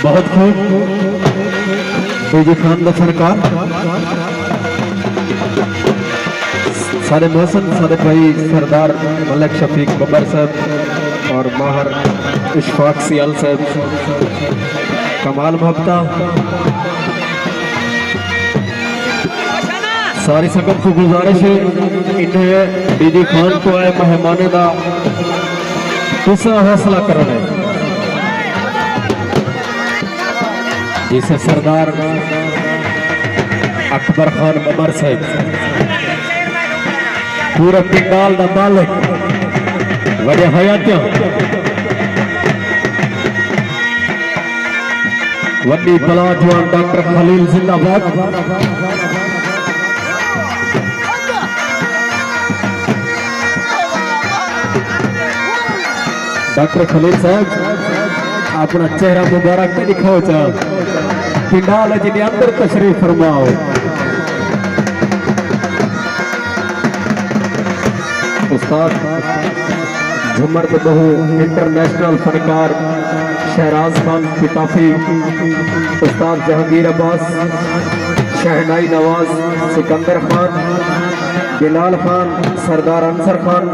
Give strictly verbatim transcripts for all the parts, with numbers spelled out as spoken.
بہت خوب، ڈی جی خان دا فنکار، سارے محسن، سارے بھائی سردار ملک شفیق ببر صاحب اور ماہر اشفاق سیال صاحب، کمال محبتہ۔ ساری سنگت کوں گزارش ہے، انہیں ڈی جی خان توں آئے مہمانیں دا تساں حوصلہ کرݨا ہے، جسے سردار اکبر خان ببر صاحب، پورے پنڈال دا مالک، وݙے حیاتیاں، وݙی بلا جوان ڈاکٹر خلیل زندہ باد۔ ڈاکٹر خلیل صاحب، اپݨا چہرہ مبارک تے ݙکھاؤ چا، پنڈال اچ دے اندر تشریف فرماؤ۔ استاد جھمر تے ٻہوں انٹرنیشنل فنکار شہراز خان پتافی، استاد جہانگیر عباس، شہنائی نواز، سکندر خان، بلال خان، سردار انصر خان،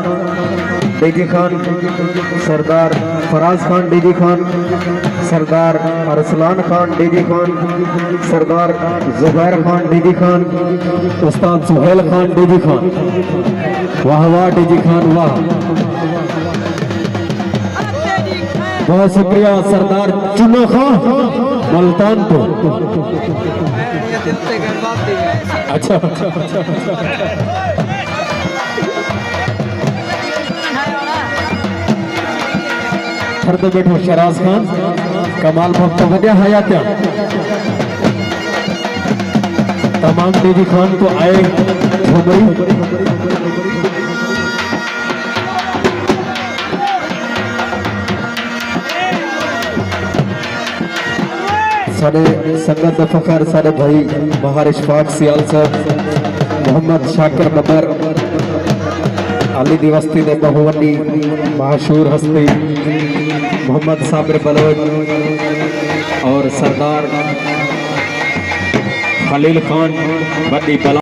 ڈی جی خان، سردار فراز خان ڈی جی خان، سردار ارسلان خان ڈی جی خان، سردار زبیر خان ڈی جی خان، استاد سہیل خان ڈی جی خان۔ واہ واہ ڈی جی خان واہ۔ بہت شکریہ سردار چنا خان ملتان تو۔ اچھا۔ ٹھردے ٻیٹھو شہراز خان، کمال بھڳتو ودیا حیاتیاں۔ تمام ڈی جی خان تو آئے جھومری۔ ساݙے سنگت دا فخر، ساݙے بھائی ماہر اشفاق سیال صاحب، محمد شاکر ببر، علی دی وستی دے ٻہوں وݙی مشہور ہستی محمد صابر بلوچ اور سردار خلیل خان وݙی بلا